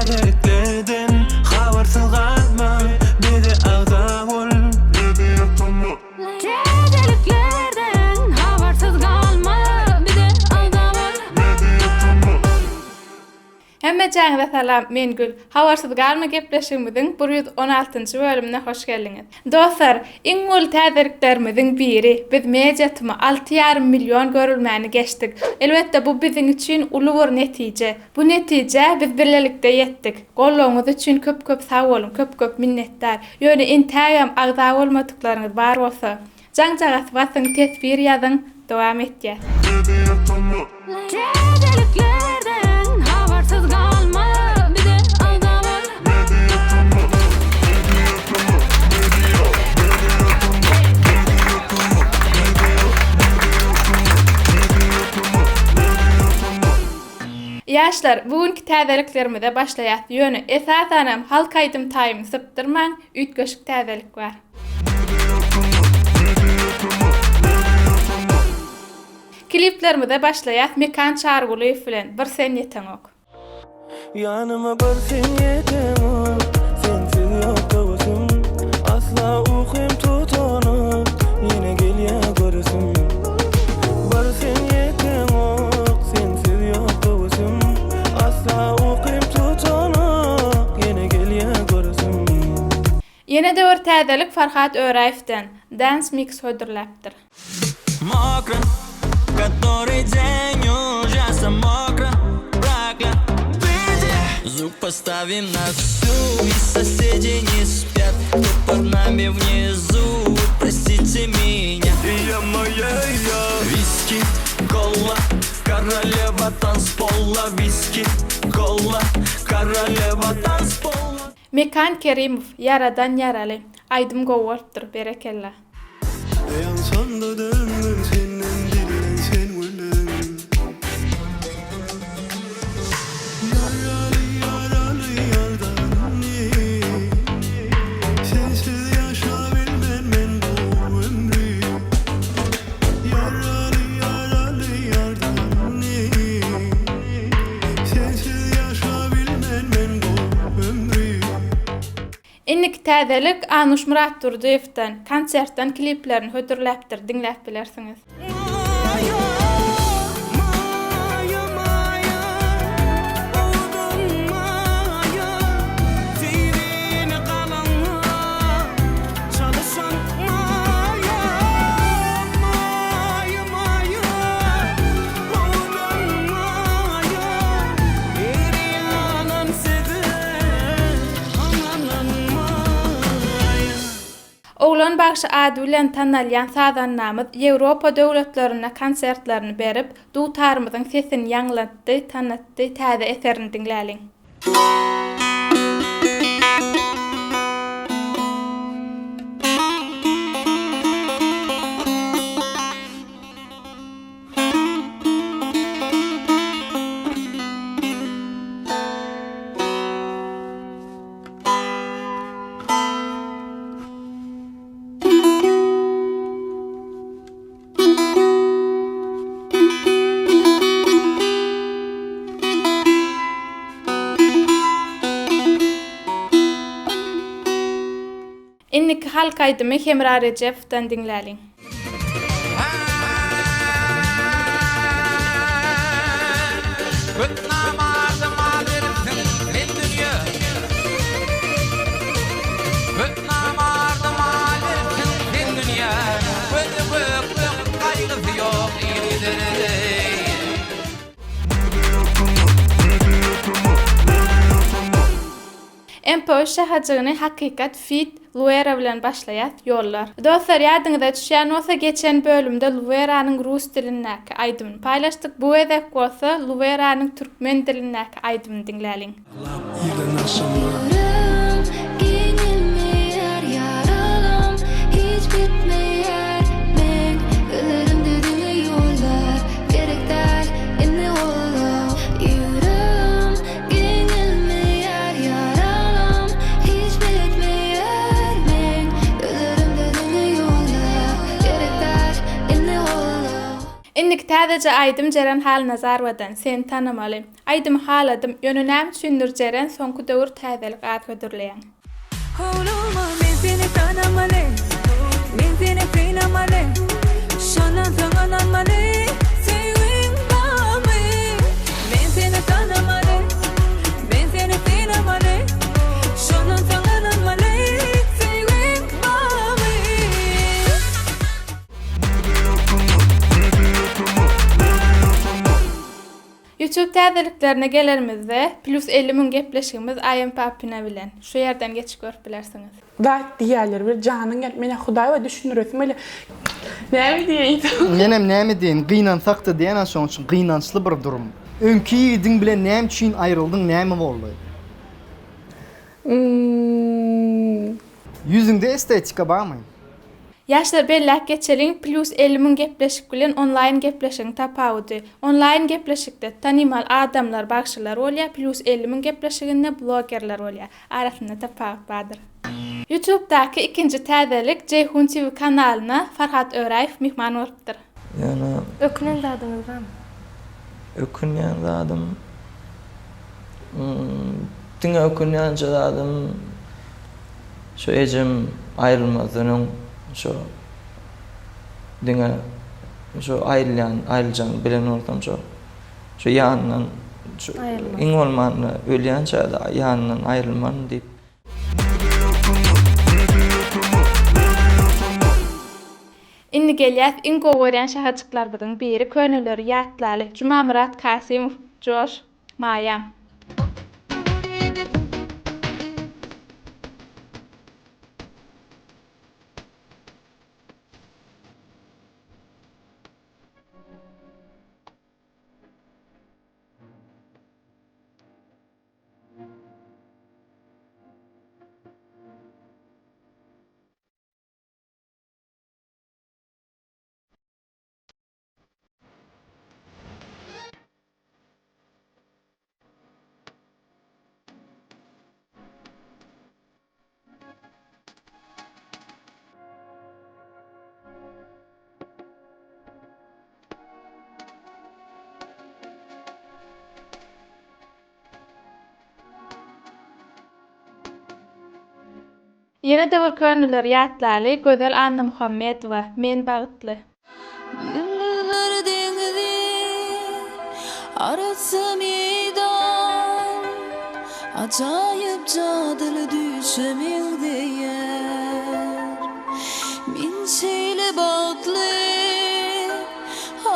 Täzeliklerden habarsyz galma bize agza bol. Täzeliklerden habarsyz galma bize agza bol. Hemmejaňyza salam, men Gül. Habarsyz galma gepleşigimiziň 116-njy bölümine hoş geldiňiz. Dostlar, iň uly täzeliklerimiziň biri, biz Media-TM-a 6,5 million görülmäni geçdik. Elbetde, bu biziň üçin uly bir netije. Bu netijä biz birlelikde ýetdik. Goldawyňyz üçin köp-köp sag boluň, köp-köp minnetdar. Ýöne entägem agza bolmadyklaryňyz bar bolsa, jaňjagaz basyň, teswir ýazyň, dowam etýäs. Täzeliklerden habarsyz galma bize agza bol. Ýaşlar, bu günki täzeliklerimize başlaýas. Ýöne, esasanam, halk aýdym taýymy sypdyrmaň, üýtgeşik täzelik bar. Kliplerimize başlaýas Mekan Çarygulyýew bilen Bir sen ýeteňok. Ýanyma bir sen ýeteňok, Sensiz ýok göwüsim. Asla ukym tutanok, Ýene gelýä görüsim. Bir sen ýeteňok, Sensiz ýok göwüsim. Asla ukym tutanok, Ýene gelýä görüsim. Ýene-de bir täzelik Farhat Öräýewden, Dance Mix hödürläpdir. Mokro, Kotoryý deň ужасно mokro, Proklят Звук поставим на всю, и соседи не спят Кто под нами внизу, вы простите меня Я моя, я Виски, кола, королева танцпола Виски, кола, королева танцпола Mekan Kerimow, Ýaradan ýaraly. Aýdym gowy bolupdyr, berekella. Ýansam-da dönmem senden dillen sen gülüm. Ýaraly ýaraly ýardan Sensiz ýaşabilmen men bu ömri. Ýaraly ýaraly ýardan Sensiz ýaşabilmen men bu ömri. Indiki täzelik Anuş Myratdurdyýewden, konsertden kliplerini hödürläpdir, diňläp bilersiňiz. Maýa, maýa, maýa, owadan maýa, Seýrine galaňa çalyşan maýa, maýa, maýa, owadan maýa, Eri ýalan size Oglan bagşy ady bilen tanalýan sazandamyz Ýewropa döwletlerinde konsertlerini berip, dutarymyzyň sesini ýaňlatdy, tanatdy, täze eserini diňläliň. Indiki halk aýdymy Hemra Rejepowdan diňläliň. Köp namarda mal beripsiň sen dünýä Köp namarda mal beripsiň sen dünýä Gözi gökde gaýgysy ýok ýigidere MPO şahajygyny Hakykat feat. Luera bilen başlaýas, Ýollar. Dostlar ýadyňyza düşýän bolsa geçen bölümde Lueranyň rus dilindäki aýdymyny paýlaşdyk, bu gezek bolsa Lueranyň türkmen dilindäki aýdymyny diňläliň. Aglap irden agşamlar. Ýüregim giňelmeýär ýaralam hiç bitmeýär meň Gözlerimde diňe ýollar gerek däl indi goldaw Ýüregim Giňelmeýär ýaralam, hiç bitmeýär meň Gözlerimde diňe ýollar, gerek däl indi goldaw. Indiki täzeje aýdym Jeren Halnazarowadan, Seni tanamaly. Aýdymy haladym, ýöne näme üçindir Jeren soňky döwür täzelik az hödürleýäň. Howlugma men seni tanamaly Men seni synamaly Şondan soň ynanmaly Söýgiň barmy Men seni tanamaly Men seni synamaly Şondan soň ynanmaly Söýgiň barmy. Youtube täzeliklerine gelenimizde plus 50 müň gepleşigimiz I am Papina bilen. Şu ýerden geçip görüp bilersiňiz. Zat diýýärler bir janyň gelip menä hudaý düşündiresim gelýär näme diýeýin. Menem näme diýeýin gynansakda diýen a şoň üçin gynançly bir durum. Öňki ýigidiň bilen näme üçin aýryldyň näme boldy? Ýüzüňde estetika barmy? Ýaşlar belläp geçeliň plus 50 müň gepleşik bilen onlaýn gepleşigiň tapawudy. Onlaýn gepleşikde tanymal adamlar bagşylar bolýar plus 50 müň gepleşiginde blogerler bolýar. Arasynda tapawut bardyr. Ýutubdaky ikinji täzelik Jeýhun TV kanalyna Farhat Öräýew myhman bolupdyr. Ýöne. Ökünen zadyňyz barmy? Ökünýän zadym. Diňe ökünýänje zadym şo ejem aýrylmazdan öň şo diňe şo aýrylýan aýryljagyny bilen bolsam şo şo ýanyndan şo iň bolmanda ölýänçä-de ýanyndan aýrylmaryn diýip. Indi gelýäs iň gowy görýän şahajyklarymyzyň biri köneleri ýatlaly Jumamyrat Kasymow Joş Maýam. Ýene-de bir köneleri ýatlaly, Gözel Annamuhammedowa, Men bagtly. Ýyldyzlar deňizi, arassa meýdan, Ajaýyp jadyly düýşe meňzeýär. Men şeýle bagtly,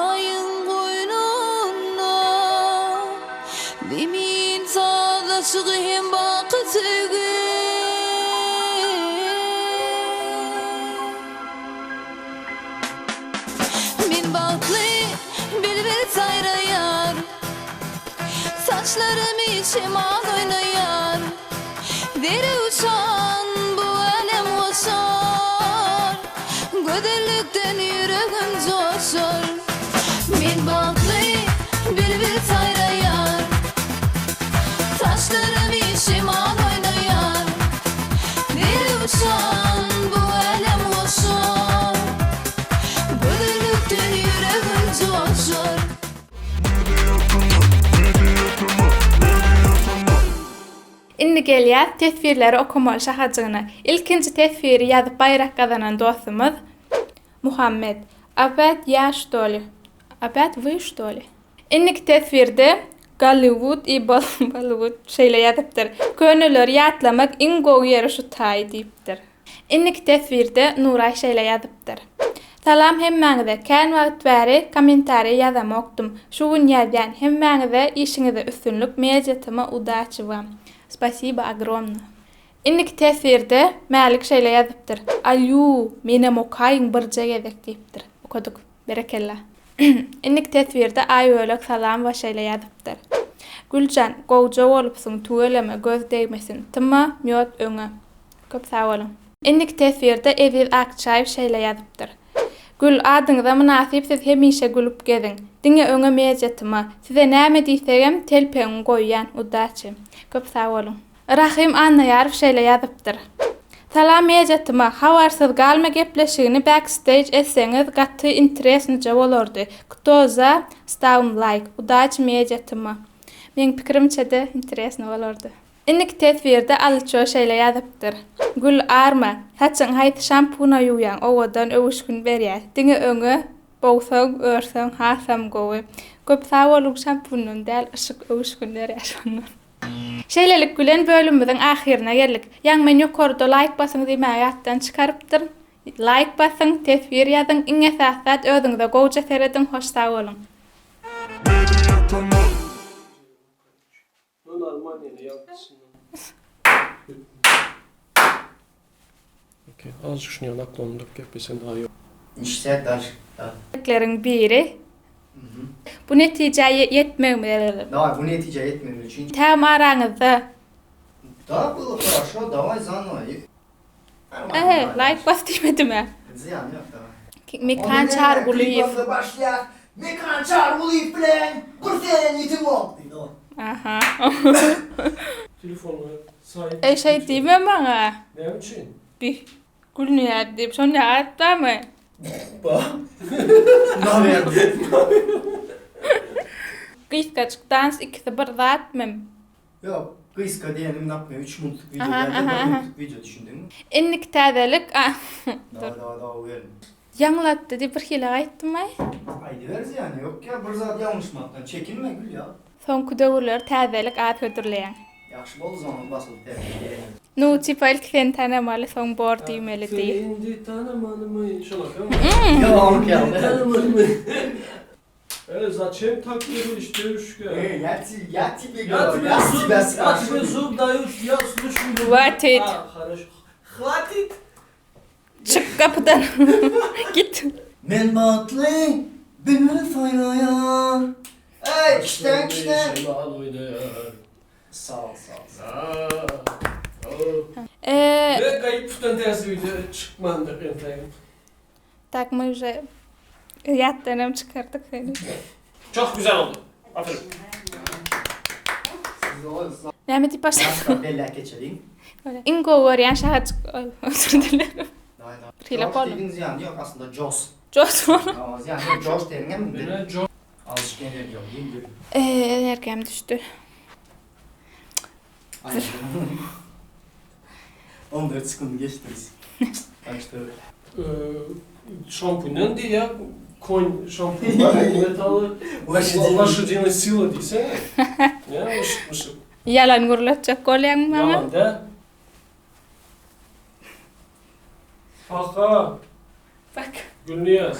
Aýyň goýnunda, Zemin sazlaşygy hem baky söýgi. Men bagtly, bilbil saýraýar, Saçlarymy şemal oýnaýar. Zerewşan bu älem goşar, Gözellikden ýüregim joşar. Men bagtly, bilbil saýraýar, Saçlarymy şemal oýnaýar. Zerewşan bu älem goşar, Gözellikden ýüregim joşar. Indi gelýäs teswirleri okamaly şahajygyna. Ilkinji teswiri ýazyp baýrak gazanan dostumyz Muhammet. Opet ýa ştoli? Opet wy ştoli? Indiki teswirde Golliwud i Bollywood şeýle ýazypdyr. Köneleri ýatlamak iň gowy ýeri şu taý diýipdir. Indiki teswirde Nuraý şeýle ýazypdyr. Salam hemmäňize kän wagt bäri kommentariý ýazamokdym şu gün ýazýan hemmäňize işiňizde üstünlik media tm udaçi wam spasibo ogromno. Indiki teswirde Mälik şeýle ýazypdyr. Alýuu menem okaýyň birje gezek diýipdir. Okadyk. Berekella. Indiki teswirde Aýbölek Salamowa şeýle ýazypdyr. Güljan, gowja bolupsyň, tüweleme, göz degmesin. Tma, mýod öňe. Köp sag boluň. Indiki teswirde Eziz Akçaýew şeýle ýazypdyr. Gül, adyňyza mynasyp siz hemişe gülüp geziň. Diňe öňe media tma. Size näme diýsegem telpegiňi goýýan. Udaçi. Köp sag boluň. Rahym Annaýarow şeýle ýazypdyr. Salam media tma, habarsyz galma gepleşigini backstage etseňiz gaty interesnyja bolardy. Kto za, stawim laýk. Udaçi media tma. Meň pikirimçe-de interesno bolardy. Indiki teswirde Alyço şeýle ýazypdyr, Gül arma, saçyňy haýsy şampuna ýuwýaň owadan öwüşgin berýär. Diňe öňe bogsaň, örseň hasam gowy. Köp sag boluň şampundan däl yşyk öwüşgin berýär şondan. Şeýlelik bilen bölümimiziň ahyryna geldik. Ýaňy men ýokarda laýk basyň diýmäge ýatdan çykarypdyryn. Laýk basyň, teswir ýazyň, iň esasy zat özüňize gowja serediň hoş sag boluň. Leriň biri. Bu netijä ýetmegimiz. Daway bu netijä ýetmegimiz üçin. Täm araňyzda. Da bylo хорошо daway zanowa. Ehe, laýk bas diýmedim-ä. Zyýany ýok daway. Mekan Çarygulyýew. Başlaýas. Mekan Çarygulyýew bilen bir senen ýetim bol diýdi ol. Aha. Telefonyňa saýyp. Eý şeý diýme maňa. Näme üçin? Bi Gülnýär diýip şony aýtdamy? Ba. Nawerno. Gysgajyk dans ikisi bir zatmy? Ýok, gysga diýenim napme üç minutlyk wideo dälde bir minutlyk wideo düşündiňmi? Indiki täzelik Daway daway daway uýerin. Ýaňlatdy diýip bir hili aýtdymaý. Aýdyber zyýany ýok ýa bir zat ýalňyşmakdan çekinme Gül ýa. Soňky döwürler täzelik az hödürleýäň. Ýagşy boldy zonok basyldy täze geleniň. Nu tipa ilki seni tanamaly soň bor diýmeli diý. Seni indi tanamalymy şolakamy? Ýok oňki ýaly däl. Tanamalymy? Eee zaçem tak görüş dewuşka. Eee ya ti ya tibe Ya gör tebe ya zub tibe ya skraşuju. tebe zub daýut ya sluşuju. Hwatit. A haraşo. Hwatit. Çyk gapydan. Git. Men bagtly bülbül saýraýar. Eý kişden kişden. Şemal oýnaýar. Sag ol sag ol sag ol. Eee. Ve gaýypdan täze wideo çykmandyr entägem. Tak my uje ýatdanam çykardyk seni. Çok güzel oldu. Aferin. Näme diýip başladym? Başda belläp geçeliň. Iň gowy görýän şahajyk oý özür dilerim. Daý daý. Hile Joş boldy. diýdiň zyýany ýok aslynda Jos. Jos boldy. Hawa zyýany ýok Joş diýeniňem indi. Menä Joş. Azajyk energiýa ýeňil. Eee energiýam düşdi. 14 sekund geçdiniz. Tak что Şampundan diýýär, konь şampun bar, metaly. Лошадиная сила diýsene. Näme myşyk myşyk. Ýalan gürletjek bolýaňmy maňa? Ýalan däl. Paka. Bak. Gülniýaz.